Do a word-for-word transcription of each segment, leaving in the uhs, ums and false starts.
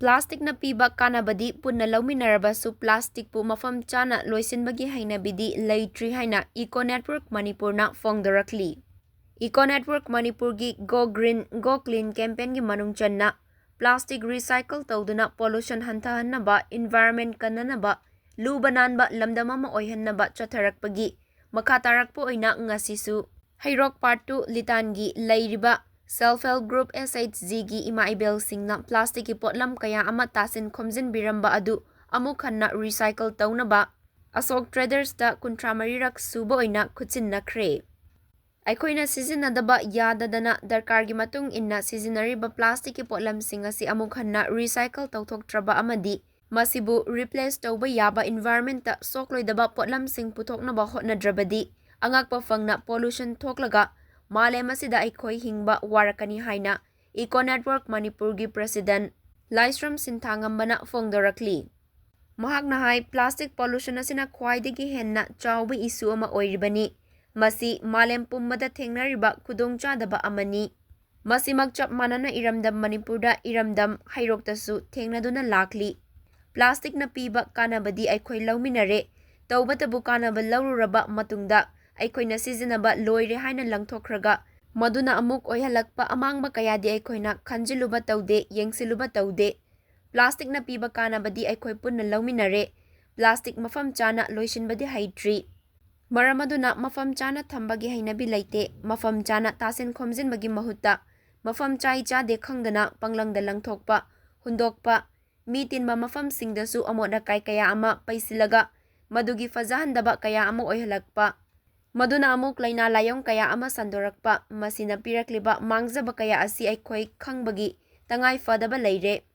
ꯄ꯭ꯂꯥꯁꯇꯤꯛꯅ ꯄꯤꯕ ꯀꯥꯟꯅꯕꯗꯤ ꯄꯨꯟꯅ ꯂꯧꯃꯤꯟꯅꯔꯕꯁꯨ, ꯄ꯭ꯂꯥꯁꯇꯤꯛꯄꯨ ꯃꯐꯝ ꯆꯥꯅ ꯂꯣꯏꯁꯤꯟꯕꯒꯤ ꯍꯩꯅꯕꯤꯗꯤ ꯂꯩꯇ꯭ꯔꯤ ꯍꯥꯏꯅ Eco Network ꯃꯅꯤꯄꯨꯔꯅ ꯐꯣꯡꯗꯣꯔꯛꯂꯤ꯫ Eco Network ꯃꯅꯤꯄꯨꯔꯒꯤ Go Green, Go Clean campaignꯒꯤ ꯃꯅꯨꯡ ꯆꯟꯅ ꯄ꯭ꯂꯥꯁꯇꯤꯛ recycle ꯇꯧꯗꯨꯅ pollution ꯍꯟꯊꯍꯟꯅꯕ, environment ꯀꯟꯅꯅꯕ, ꯂꯨꯕ ꯅꯥꯟꯕ ꯂꯝꯗꯝ ꯑꯃ ꯑꯣꯏꯍꯟꯅꯕ ꯆꯠꯊꯔꯛꯄꯒꯤ ꯃꯈꯥ ꯇꯥꯔꯛꯄ ꯑꯣꯏꯅ ꯉꯁꯤꯁꯨ ꯍꯩꯔꯣꯛ Part Two ꯂꯤꯇꯥꯟꯒꯤ ꯂꯩꯔꯤꯕ Self Help Group, S H Gꯒꯤ ꯏꯃꯥ ꯏꯕꯦꯜꯁꯤꯡꯅ ꯄ꯭ꯂꯥꯁꯇꯤꯛꯀꯤ ꯄꯣꯠꯂꯝ ꯀꯌꯥ ꯑꯃ ꯇꯥꯁꯤꯟ ꯈꯣꯝꯖꯤꯟꯕꯤꯔꯝꯕ ꯑꯗꯨ ꯑꯃꯨꯛ ꯍꯟꯅ recycle ꯇꯧꯅꯕ ꯑꯁꯣꯛ Tradersꯇ ꯀꯨꯟꯊ꯭ꯔꯥ ꯃꯔꯤꯔꯛ ꯁꯨꯕ ꯑꯣꯏꯅ ꯈꯨꯠꯁꯤꯟꯅꯈ꯭ꯔꯦ꯫ ꯑꯩꯈꯣꯏꯅ ꯁꯤꯖꯤꯟꯅꯗꯕ ꯌꯥꯗꯗꯅ ꯗꯔꯀꯥꯔꯒꯤ ꯃꯇꯨꯡ ꯏꯟꯅ ꯁꯤꯖꯤꯟꯅꯔꯤꯕ ꯄ꯭ꯂꯥꯁꯇꯤꯛꯀꯤ ꯄꯣꯠꯂꯝꯁꯤꯡ ꯑꯁꯤ ꯑꯃꯨꯛ ꯍꯟꯅ recycle ꯇꯧꯊꯣꯛꯇ꯭ꯔꯕ ꯑꯃꯗꯤ ꯃꯁꯤꯕꯨ replace ꯇꯧꯕ ꯌꯥꯕ environmentꯇ ꯁꯣꯛꯂꯣꯏꯗꯕ ꯄꯣꯠꯂꯝꯁꯤꯡ ꯄꯨꯊꯣꯛꯅꯕ ꯍꯣꯠꯅꯗ꯭ꯔꯕꯗꯤ, ꯑꯉꯛꯄ ꯐꯪꯅ pollution ꯊꯣꯛꯂꯒ ꯃꯥꯂꯦꯝ ꯑꯁꯤꯗ ꯑꯩꯈꯣꯏ ꯍꯤꯡꯕ ꯋꯥꯔꯛꯀꯅꯤ ꯍꯥꯏꯅ Eco Network ꯃꯅꯤꯄꯨꯔꯒꯤ President ꯂꯥꯏꯁ꯭ꯔꯝ ꯁꯤꯟꯊꯥꯉꯝꯕꯅ ꯐꯣꯡꯗꯣꯔꯛꯂꯤ꯫ ꯃꯍꯥꯛꯅ ꯍꯥꯏ, plastic pollution ꯑꯁꯤꯅ ꯈ꯭ꯋꯥꯏꯗꯒꯤ ꯍꯦꯟꯅ ꯆꯥꯎꯕ issue ꯑꯃ ꯑꯣꯏꯔꯤꯕꯅꯤ꯫ ꯃꯁꯤ ꯃꯥꯂꯦꯝ ꯄꯨꯝꯕꯗ ꯊꯦꯡꯅꯔꯤꯕ ꯈꯨꯗꯣꯡꯆꯥꯗꯕ ꯑꯃꯅꯤ꯫ ꯃꯁꯤꯃꯛ ꯆꯞ ꯃꯥꯟꯅꯅ ꯏꯔꯝꯗꯝ ꯃꯅꯤꯄꯨꯔꯗ ꯏꯔꯝꯗꯝ ꯍꯩꯔꯣꯛꯇꯁꯨ ꯊꯦꯡꯅꯗꯨꯅ ꯂꯥꯛꯂꯤ꯫ Plasticꯅ ꯄꯤꯕ ꯀꯥꯟꯅꯕꯗꯤ ꯑꯩꯈꯣꯏ ꯂꯧꯃꯤꯟꯅꯔꯦ꯫ ꯇꯧꯕꯇꯕꯨ ꯀꯥꯟꯅꯕ ꯂꯧꯔꯨꯔꯕ ꯃꯇꯨꯡꯗ ꯑꯩꯈꯣꯏꯅ ꯁꯤꯖꯤꯟꯅꯕ ꯂꯣꯏꯔꯦ ꯍꯥꯏꯅ ꯂꯪꯊꯣꯛꯈ꯭ꯔꯒ ꯃꯗꯨꯅ ꯑꯃꯨꯛ ꯑꯣꯏꯍꯜꯂꯛꯄ ꯑꯃꯥꯡꯕ ꯀꯌꯥꯗꯤ ꯑꯩꯈꯣꯏꯅ ꯈꯟꯖꯤꯜꯂꯨꯕ ꯇꯧꯗꯦ, ꯌꯦꯡꯁꯤꯜꯂꯨꯕ ꯇꯧꯗꯦ꯫ Plasticꯅ ꯄꯤꯕ ꯀꯥꯟꯅꯕꯗꯤ ꯑꯩꯈꯣꯏ ꯄꯨꯟꯅ ꯂꯧꯃꯤꯟꯅꯔꯦ꯫ Plastic ꯃꯐꯝ ꯆꯥꯅ ꯂꯣꯏꯁꯤꯟꯕꯗꯤ ꯍꯩꯇ꯭ꯔꯤ꯫ ꯃꯔꯝ ꯑꯗꯨꯅ ꯃꯐꯝ ꯆꯥꯅ ꯊꯝꯕꯒꯤ ꯍꯩꯅꯕꯤ ꯂꯩꯇꯦ꯫ ꯃꯐꯝ ꯆꯥꯅ ꯇꯥꯁꯤꯟ ꯈꯣꯝꯖꯤꯟꯕꯒꯤ ꯃꯍꯨꯠꯇ ꯃꯐꯝ ꯆꯥꯏ ꯆꯥꯗꯦ ꯈꯪꯗꯅ ꯄꯪꯂꯪꯗ ꯂꯪꯊꯣꯛꯄ, ꯍꯨꯟꯗꯣꯛꯄ, ꯃꯤ ꯇꯤꯟꯕ ꯃꯐꯝꯁꯤꯡꯗꯁꯨ ꯑꯃꯣꯠ ꯑꯀꯥꯏ ꯀꯌꯥ ꯑꯃ ꯄꯩꯁꯤꯜꯂꯒ ꯃꯗꯨꯒꯤ ꯐꯖꯍꯟꯗꯕ ꯀꯌꯥ ꯑꯃ ꯑꯣꯏꯍꯜꯂꯛꯄ, ꯃꯗꯨꯅ ꯑꯃꯨꯛ ꯂꯥꯏꯅꯥ ꯂꯥꯏꯌꯣꯡ ꯀꯌꯥ ꯑꯃ ꯁꯟꯗꯣꯔꯛꯄ, ꯃꯁꯤꯅ ꯄꯤꯔꯛꯂꯤꯕ ꯃꯥꯡꯖꯕ ꯀꯌꯥ ꯑꯁꯤ ꯑꯩꯈꯣꯏ ꯈꯪꯕꯒꯤ ꯇꯉꯥꯏ ꯐꯗꯕ ꯂꯩꯔꯦ꯫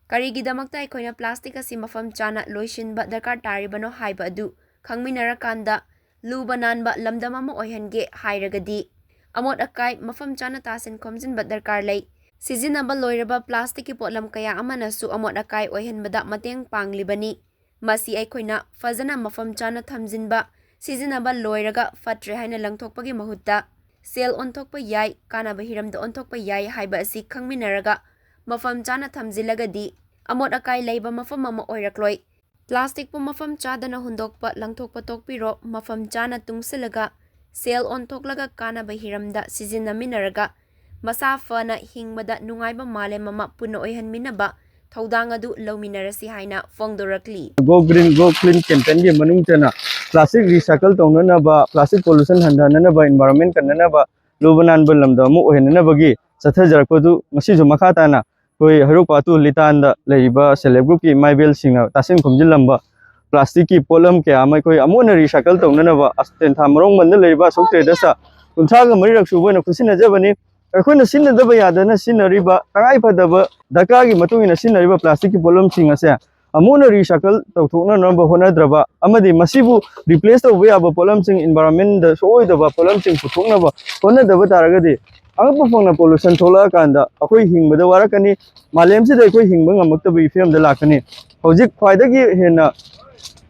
ꯀꯔꯤꯒꯤꯗꯃꯛꯇ ꯑꯩꯈꯣꯏꯅ plastic ꯑꯁꯤ ꯃꯐꯝ ꯆꯥꯅ ꯂꯣꯏꯁꯤꯟꯕ ꯗꯔꯀꯥꯔ ꯇꯥꯔꯤꯕꯅꯣ ꯍꯥꯏꯕ ꯑꯗꯨ ꯈꯪꯃꯤꯟꯅꯔꯀꯥꯟꯗ ꯂꯨꯕ ꯅꯥꯟꯕ ꯂꯝꯗꯝ ꯑꯃ ꯑꯣꯏꯍꯟꯒꯦ ꯍꯥꯏꯔꯒꯗꯤ, ꯑꯃꯣꯠ ꯑꯀꯥꯏ ꯃꯐꯝ ꯆꯥꯅ ꯇꯥꯁꯤꯟ ꯈꯣꯝꯖꯤꯟꯕ ꯗꯔꯀꯥꯔ ꯂꯩ꯫ ꯁꯤꯖꯤꯟꯅꯕ ꯂꯣꯏꯔꯕ plasticꯀꯤ ꯄꯣꯠꯂꯝ ꯀꯌꯥ ꯑꯃꯅꯁꯨ ꯑꯃꯣꯠ ꯑꯀꯥꯏ ꯑꯣꯏꯍꯟꯕꯗ ꯃꯇꯦꯡ ꯄꯥꯡꯂꯤꯕꯅꯤ꯫ ꯃꯁꯤ ꯑꯩꯈꯣꯏꯅ ꯐꯖꯅ ꯃꯐꯝ ꯆꯥꯅ ꯊꯝꯖꯤꯟꯕ, ꯁꯤꯖꯤꯟꯅꯕ ꯂꯣꯏꯔꯒ ꯐꯠꯇ꯭ꯔꯦ ꯍꯥꯏꯅ ꯂꯪꯊꯣꯛꯄꯒꯤ ꯃꯍꯨꯠꯇ ꯁꯦꯜ ꯑꯣꯟꯊꯣꯛꯄ ꯌꯥꯏ, ꯀꯥꯟꯅꯕ ꯍꯤꯔꯝꯗ ꯑꯣꯟꯊꯣꯛꯄ ꯌꯥꯏ ꯍꯥꯏꯕ ꯑꯁꯤ ꯈꯪꯃꯤꯟꯅꯔꯒ ꯃꯐꯝ ꯆꯥꯅ ꯊꯝꯖꯤꯜꯂꯒꯗꯤ ꯑꯃꯣꯠ ꯑꯀꯥꯏ ꯂꯩꯕ ꯃꯐꯝ ꯑꯃ ꯑꯣꯏꯔꯛꯂꯣꯏ꯫ ꯄ꯭ꯂꯥꯁꯇꯤꯛꯄꯨ ꯃꯐꯝ ꯆꯥꯗꯅ ꯍꯨꯟꯗꯣꯛꯄ, ꯂꯪꯊꯣꯛꯄ ꯇꯣꯛꯄꯤꯔꯣ꯫ ꯃꯐꯝ ꯆꯥꯅ ꯇꯨꯡꯁꯤꯜꯂꯒ ꯁꯦꯜ ꯑꯣꯟꯊꯣꯛꯂꯒ ꯀꯥꯟꯅꯕ ꯍꯤꯔꯝꯗ ꯁꯤꯖꯤꯟꯅꯃꯤꯟꯅꯔꯒ ꯃꯁꯥ ꯐꯅ ꯍꯤꯡꯕꯗ ꯅꯨꯡꯉꯥꯏꯕ ꯃꯥꯂꯦꯝ ꯑꯃ ꯄꯨꯟꯅ ꯑꯣꯏꯍꯟꯃꯤꯟꯅꯕ ꯊꯧꯗꯥꯡ ꯑꯗꯨ ꯂꯧꯃꯤꯟꯅꯔꯁꯤ ꯍꯥꯏꯅ ꯐꯣꯡꯗꯣꯔꯛꯂꯤ꯫ Go Green, Go Clean campaignꯒꯤ ꯃꯅꯨꯡ ꯆꯟꯅ ꯄ꯭ꯂꯥꯁꯇꯤꯛ recycle ꯇꯧꯅꯅꯕ, ꯄ꯭ꯂꯥꯁꯇꯤꯛ pollution ꯍꯟꯊꯅꯅꯕ, environment ꯀꯟꯅꯅꯕ, ꯂꯨꯕ ꯅꯥꯟꯕ ꯂꯝꯗꯝ ꯑꯃ ꯑꯣꯏꯍꯟꯅꯅꯕꯒꯤ ꯆꯠꯊꯖꯔꯛꯄꯗꯨ ꯉꯁꯤꯁꯨ ꯃꯈꯥ ꯇꯥꯅ ꯑꯩꯈꯣꯏ ꯍꯩꯔꯣꯛ ꯄꯥꯇꯨ ꯂꯤꯇꯥꯟꯗ ꯂꯩꯔꯤꯕ self help groupꯀꯤ ꯏꯃꯥ ꯏꯕꯦꯜꯁꯤꯡꯅ ꯇꯥꯁꯤꯟ ꯈꯣꯝꯖꯤꯜꯂꯝꯕ ꯄ꯭ꯂꯥꯁꯇꯤꯛꯀꯤ ꯄꯣꯠꯂꯝ ꯀꯌꯥ ꯑꯃ ꯑꯩꯈꯣꯏ ꯑꯃꯨꯛ ꯍꯟꯅ recycle ꯇꯧꯅꯅꯕ ꯑꯁ ꯇꯦꯟꯊꯥ ꯃꯔꯣꯡꯕꯟꯗ ꯂꯩꯔꯤꯕ ꯑꯁꯣꯛ traders ꯀꯨꯟꯊ꯭ꯔꯥꯒ ꯃꯔꯤꯔꯛ ꯁꯨꯕ ꯑꯣꯏꯅ ꯈꯨꯠꯁꯤꯟꯅꯖꯕꯅꯤ꯫ ꯑꯩꯈꯣꯏꯅ ꯁꯤꯖꯤꯟꯅꯗꯕ ꯌꯥꯗꯅ ꯁꯤꯖꯤꯟꯅꯔꯤꯕ, ꯇꯉꯥꯏ ꯐꯗꯕ ꯗꯔꯀꯥꯔꯒꯤ ꯃꯇꯨꯡ ꯏꯟꯅ ꯁꯤꯖꯤꯟꯅꯔꯤꯕ ꯄ꯭ꯂꯥꯁꯇꯤꯛꯀꯤ ꯄꯣꯠꯂꯝꯁꯤꯡ ꯑꯁꯦ ꯑꯃꯨꯛ ꯍꯟꯅ recycle ꯇꯧꯊꯣꯛꯅꯅꯕ ꯍꯣꯠꯅꯗ꯭ꯔꯕ ꯑꯃꯗꯤ ꯃꯁꯤꯕꯨ replace ꯇꯧꯕ ꯌꯥꯕ ꯄꯣꯠꯂꯝꯁꯤꯡ, environmentꯗ ꯁꯣꯛꯑꯣꯏꯗꯕ ꯄꯣꯠꯂꯝꯁꯤꯡ ꯄꯨꯊꯣꯛꯅꯕ ꯍꯣꯠꯅꯗꯕ ꯇꯥꯔꯒꯗꯤ ꯑꯉꯛꯄ ꯐꯪꯅ pollution ꯊꯣꯛꯂꯛꯑꯀꯥꯟꯗ ꯑꯩꯈꯣꯏ ꯍꯤꯡꯕꯗ ꯋꯥꯔꯛꯀꯅꯤ, ꯃꯥꯂꯦꯝꯁꯤꯗ ꯑꯩꯈꯣꯏ ꯍꯤꯡꯕ ꯉꯝꯃꯛꯇꯕꯒꯤ ꯐꯤꯕꯝꯗ ꯂꯥꯛꯀꯅꯤ꯫ ꯍꯧꯖꯤꯛ ꯈ꯭ꯋꯥꯏꯗꯒꯤ ꯍꯦꯟꯅ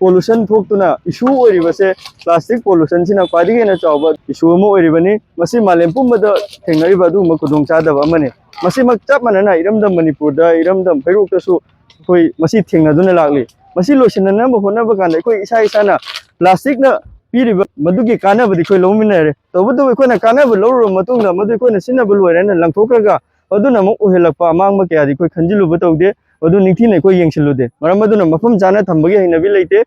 pollution ꯊꯣꯛꯇꯨꯅ issue ꯑꯣꯏꯔꯤꯕꯁꯦ plastic pollutionꯁꯤꯅ ꯈ꯭ꯋꯥꯏꯗꯒꯤ ꯍꯦꯟꯅ ꯆꯥꯎꯕ issue ꯑꯃ ꯑꯣꯏꯔꯤꯕꯅꯤ꯫ ꯃꯁꯤ ꯃꯥꯂꯦꯝ ꯄꯨꯝꯕꯗ ꯊꯦꯡꯅꯔꯤꯕ ꯑꯗꯨꯒꯨꯝꯕ ꯈꯨꯗꯣꯡꯆꯥꯗꯕ ꯑꯃꯅꯤ꯫ ꯃꯁꯤꯃꯛ ꯆꯞ ꯃꯥꯟꯅꯅ ꯏꯔꯝꯗꯝ ꯃꯅꯤꯄꯨꯔꯗ, ꯏꯔꯝꯗꯝ ꯍꯩꯔꯣꯛꯇꯁꯨ ꯑꯩꯈꯣꯏ ꯃꯁꯤ ꯊꯦꯡꯅꯗꯨꯅ ꯂꯥꯛꯂꯤ꯫ ꯃꯁꯤ ꯂꯣꯏꯁꯤꯟꯅꯅꯕ ꯍꯣꯠꯅꯕ ꯀꯥꯟꯗ ꯑꯩꯈꯣꯏ ꯏꯁꯥ ꯏꯁꯥꯅ plasticꯅ ꯄꯤꯔꯤꯕ ꯃꯗꯨꯒꯤ ꯀꯥꯟꯅꯕꯗꯤ ꯑꯩꯈꯣꯏ ꯂꯧꯃꯤꯟꯅꯔꯦ꯫ ꯇꯧꯕꯇꯕꯨ ꯑꯩꯈꯣꯏꯅ ꯀꯥꯟꯅꯕ ꯂꯧꯔꯨꯔꯕ ꯃꯇꯨꯡꯗ ꯃꯗꯨ ꯑꯩꯈꯣꯏꯅ ꯁꯤꯖꯤꯟꯅꯕ ꯂꯣꯏꯔꯦꯅ ꯂꯪꯊꯣꯛꯈ꯭ꯔꯒ ꯃꯗꯨꯅ ꯑꯃꯨꯛ ꯑꯣꯏꯍꯜꯂꯛꯄ ꯑꯃꯥꯡꯕ ꯀꯌꯥꯗꯤ ꯑꯩꯈꯣꯏ ꯈꯟꯖꯤꯜꯂꯨꯕ ꯇꯧꯗꯦ꯫ ꯃꯗꯨ ꯅꯤꯡꯊꯤꯅ ꯑꯩꯈꯣꯏ ꯌꯦꯡꯁꯤꯜꯂꯨꯗꯦ꯫ ꯃꯔꯝ ꯑꯗꯨꯅ ꯃꯐꯝ ꯆꯥꯅ ꯊꯝꯕꯒꯤ ꯍꯩꯅꯕꯤ ꯂꯩꯇꯦ꯫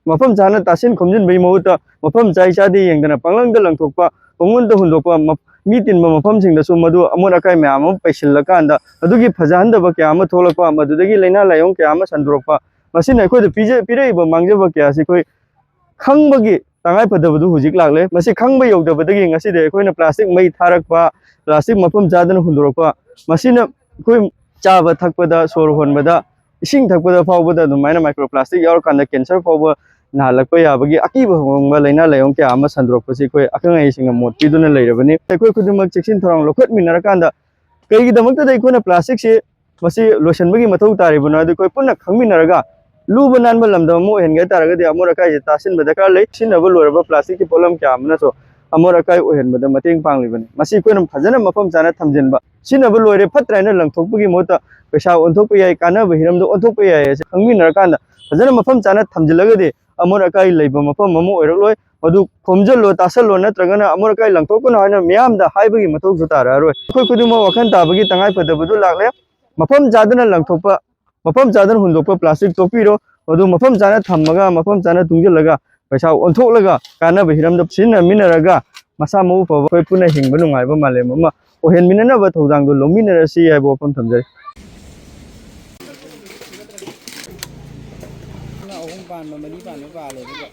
ꯃꯐꯝ ꯆꯥꯅ ꯇꯥꯁꯤꯟ ꯈꯣꯝꯖꯤꯟꯕꯒꯤ ꯃꯍꯨꯠꯇ ꯃꯐꯝ ꯆꯥꯏ ꯆꯥꯗꯦ ꯌꯦꯡꯗꯅ ꯄꯪꯂꯪꯗ ꯂꯪꯊꯣꯛꯄ, ꯄꯪꯍꯨꯟꯗ ꯍꯨꯟꯗꯣꯛꯄ, ꯃ-, ꯃꯤ ꯇꯤꯟꯕ ꯃꯐꯝꯁꯤꯡꯗꯁꯨ ꯃꯗꯨ ꯑꯃꯣꯠ ꯑꯀꯥꯏ ꯃꯌꯥꯝ ꯑꯃ ꯄꯩꯁꯤꯜꯂꯀꯥꯟꯗ ꯑꯗꯨꯒꯤ ꯐꯖꯍꯟꯗꯕ ꯀꯌꯥ ꯑꯃ ꯊꯣꯛꯂꯛꯄ, ꯃꯗꯨꯗꯒꯤ ꯂꯥꯏꯅꯥ ꯂꯥꯏꯑꯣꯡ ꯀꯌꯥ ꯑꯃ ꯁꯟꯗꯣꯔꯛꯄ, ꯃꯁꯤꯅ ꯑꯩꯈꯣꯏꯗ ꯄꯤꯖ-, ꯄꯤꯔꯛꯏꯕ ꯃꯥꯡꯖꯕ ꯀꯌꯥ ꯑꯁꯤ ꯑꯩꯈꯣꯏ ꯈꯪꯕꯒꯤ ꯇꯉꯥꯏ ꯐꯗꯕꯗꯨ ꯍꯧꯖꯤꯛ ꯂꯥꯛꯂꯦ꯫ ꯃꯁꯤ ꯈꯪꯕ ꯌꯧꯗꯕꯗꯒꯤ ꯉꯁꯤꯗꯤ ꯑꯩꯈꯣꯏꯅ plastic ꯃꯩ ꯊꯥꯔꯛꯄ, plastic ꯃꯐꯝ ꯆꯥꯗꯅ ꯍꯨꯟꯗꯣꯔꯛꯄ, ꯃꯁꯤꯅ ꯑꯩꯈꯣꯏ ꯆꯥꯕ ꯊꯛꯄꯗ, ꯁꯣꯔ ꯍꯣꯟꯕꯗ, ꯏꯁꯤꯡ ꯊꯛꯄꯗ ꯐꯥꯎꯕꯗ ꯑꯗꯨꯃꯥꯏꯅ microplastic ꯌꯥꯎꯔꯀꯥꯟꯗ cancer ꯐꯥꯎꯕ ꯅꯥꯍꯜꯂꯛꯄ ꯌꯥꯕꯒꯤ ꯑꯀꯤꯕ ꯐꯪꯕ ꯂꯥꯏꯅꯥ ꯂꯥꯏꯑꯣꯡ ꯀꯌꯥ ꯑꯃ ꯁꯟꯗꯣꯔꯛꯄꯁꯤ ꯑꯩꯈꯣꯏ ꯑꯈꯪ ꯑꯍꯩꯁꯤꯡꯅ ꯃꯣꯠ ꯄꯤꯗꯨꯅ ꯂꯩꯔꯕꯅꯤ꯫ ꯑꯩꯈꯣꯏ ꯈꯨꯗꯤꯡꯃꯛ ꯆꯦꯛꯁꯤꯟ ꯊꯧꯔꯥꯡ ꯂꯧꯈꯠꯃꯤꯟꯅꯔꯀꯥꯟꯗ ꯀꯩꯒꯤꯗꯃꯛꯇꯗ ꯑꯩꯈꯣꯏꯅ plasticꯁꯤ ꯃꯁꯤ ꯂꯣꯏꯁꯤꯟꯕꯒꯤ ꯃꯊꯧ ꯇꯥꯔꯤꯕꯅꯣ ꯍꯥꯏꯗꯨ ꯑꯩꯈꯣꯏ ꯄꯨꯟꯅ ꯈꯪꯃꯤꯟꯅꯔꯒ ꯂꯨꯕ ꯅꯥꯟꯕ ꯂꯝꯗꯝ ꯑꯃ ꯑꯣꯏꯍꯟꯒꯦ ꯍꯥꯏ ꯇꯥꯔꯒꯗꯤ ꯑꯃꯣꯠ ꯑꯀꯥꯏꯁꯦ ꯇꯥꯁꯤꯟꯕ ꯗꯔꯀꯥꯔ ꯂꯩ꯫ ꯁꯤꯖꯤꯟꯅꯕ ꯂꯣꯏꯔꯕ plasticꯀꯤ ꯄꯣꯠꯂꯝ ꯀꯌꯥ ꯑꯃꯅꯁꯨ ꯑꯃꯣꯠ ꯑꯀꯥꯏ ꯑꯣꯏꯍꯟꯕꯗ ꯃꯇꯦꯡ ꯄꯥꯡꯂꯤꯕꯅꯤ꯫ ꯃꯁꯤ ꯑꯩꯈꯣꯏꯅ ꯐꯖꯅ ꯃꯐꯝ ꯆꯥꯅ ꯊꯝꯖꯤꯟꯕ꯫ ꯁꯤꯖꯤꯟꯅꯕ ꯂꯣꯏꯔꯦ ꯐꯠꯇ꯭ꯔꯦ ꯍꯥꯏꯅ ꯂꯪꯊꯣꯛꯄꯒꯤ ꯃꯍꯨꯠꯇ ꯄꯩꯁꯥ ꯑꯣꯟꯊꯣꯛꯄ ꯌꯥꯏ, ꯀꯥꯟꯅꯕ ꯍꯤꯔꯝꯗ ꯑꯣꯟꯊꯣꯛꯄ ꯌꯥꯏ ꯍꯥꯏꯁꯦ ꯈꯪꯃꯤꯟꯅꯔꯀꯥꯟꯗ ꯐꯖꯅ ꯃꯐꯝ ꯆꯥꯅ ꯊꯝꯖꯤꯜꯂꯒꯗꯤ ꯑꯃꯣꯠ ꯑꯀꯥꯏ ꯂꯩꯕ ꯃꯐꯝ ꯑꯃ ꯑꯣꯏꯔꯛꯂꯣꯏ꯫ ꯃꯗꯨ ꯈꯣꯝꯖꯤꯜꯂꯣ, ꯇꯥꯁꯜꯂꯣ, ꯅꯠꯇ꯭ꯔꯒꯅ ꯑꯃꯣꯠ ꯑꯀꯥꯏ ꯂꯪꯊꯣꯛꯀꯅꯨ ꯍꯥꯏꯅ ꯃꯤꯌꯥꯝꯗ ꯍꯥꯏꯕꯒꯤ ꯃꯊꯧꯁꯨ ꯇꯥꯔꯛꯑꯔꯣꯏ꯫ ꯑꯩꯈꯣꯏ ꯈꯨꯗꯤꯡꯃꯛ ꯋꯥꯈꯜ ꯇꯥꯕꯒꯤ ꯇꯉꯥꯏ ꯐꯗꯕꯗꯨ ꯂꯥꯛꯂꯦ꯫ ꯃꯐꯝ ꯆꯥꯗꯅ ꯂꯪꯊꯣꯛꯄ, ꯃꯐꯝ ꯆꯥꯗꯅ ꯍꯨꯟꯗꯣꯛꯄ ꯄ꯭ꯂꯥꯁꯇꯤꯛ ꯇꯣꯛꯄꯤꯔꯣ꯫ ꯃꯗꯨ ꯃꯐꯝ ꯆꯥꯅ ꯊꯝꯃꯒ, ꯃꯐꯝ ꯆꯥꯅ ꯇꯨꯡꯁꯤꯜꯂꯒ, ꯄꯩꯁꯥ ꯑꯣꯟꯊꯣꯛꯂꯒ ꯀꯥꯟꯅꯕ ꯍꯤꯔꯝꯗ ꯁꯤꯖꯤꯟꯅꯃꯤꯟꯅꯔꯒ ꯃꯁꯥ ꯃꯎ ꯐꯕ ꯑꯩꯈꯣꯏ ꯄꯨꯟꯅ ꯍꯤꯡꯕ ꯅꯨꯡꯉꯥꯏꯕ ꯃꯥꯂꯦꯝ ꯑꯃ ꯑꯣꯏꯍꯟꯃꯤꯟꯅꯅꯕ ꯊꯧꯗꯥꯡꯗꯣ ꯂꯧꯃꯤꯟꯅꯔꯁꯤ ꯍꯥꯏꯕ ꯋꯥꯐꯝ ꯊꯝꯖꯔꯤ꯫ ꯑꯍꯨꯝ ꯄꯥꯟꯕ, ꯃꯔꯤ ꯄꯥꯟꯕ ꯄꯥꯜꯂꯦ, ꯑꯗꯨꯒ